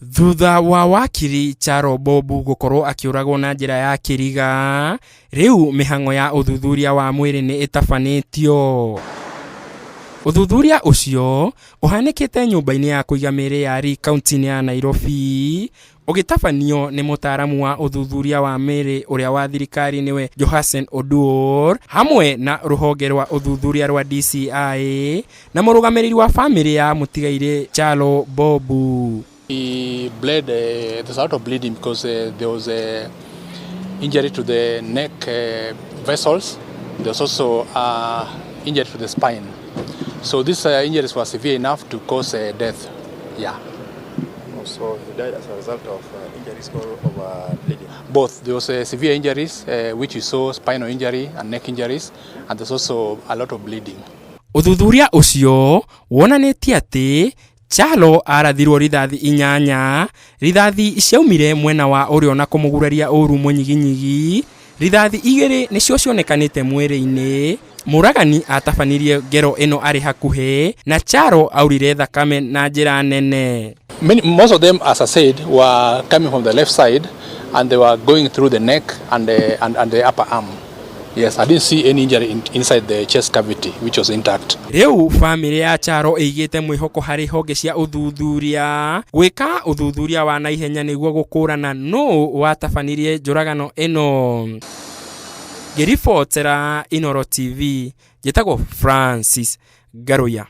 Thutha wa wakiri Charo Bobu gũkorwo akĩũragwo na njĩra ya kĩriga, rĩu mĩhang'o ya ũthuthuria wa mwĩrĩ nĩ ĩtabanĩtio. Ũthuthuria ũcio ũhanĩkĩte nyũmba-inĩ ya kũiga mĩĩrĩ ya Lee kaunti-inĩ ya Nairobi, ũgĩtabanio nĩ mũtaaramu wa ũthuthuria wa mĩĩrĩ ũrĩa wa thirikari nĩwe Johasen Oduor, hamwe na rũhonge rwa ũthuthuria rwa DCI na mũrũgamĩrĩri wa famĩlĩ ya mũtigairĩ Chalo Bobu. He bled, there's a lot of bleeding because there was a injury to the neck vessels. There's also injury to the spine. So these injuries were severe enough to cause death. Yeah. So he died as a result of injuries or of bleeding? Both. There was severe injuries, which you saw spinal injury and neck injuries, and there's also a lot of bleeding. Ũthuthuria ũcio wonanĩtie atĩ Chalo arathirwo rithathi 8, rithathi ciaumire mwena wa ũrĩo na kũmũguraria ũru mũnyiginyigi, rithathi 2 nĩcio cionekanĩte mwĩrĩ-inĩ. Mũragani atabanirie ngero ĩno arĩ hakuhĩ na Chalo aurire thakame na njĩra nene. Most of them, as I said, were coming from the left side and they were going through the neck and the upper arm. Yes, I didn't see any injury inside the chest cavity, which was intact. Rĩu famĩlĩ ya Charo ĩigĩte mwĩhoko harĩ honge cia ũthuthuria gwĩka ũthuthuria wa naihenya nĩguo gũkũrana nũ watabanirie njũragano ĩno. Ngĩribotera Inooro TV, njĩtagwo Francis Ngaruiya.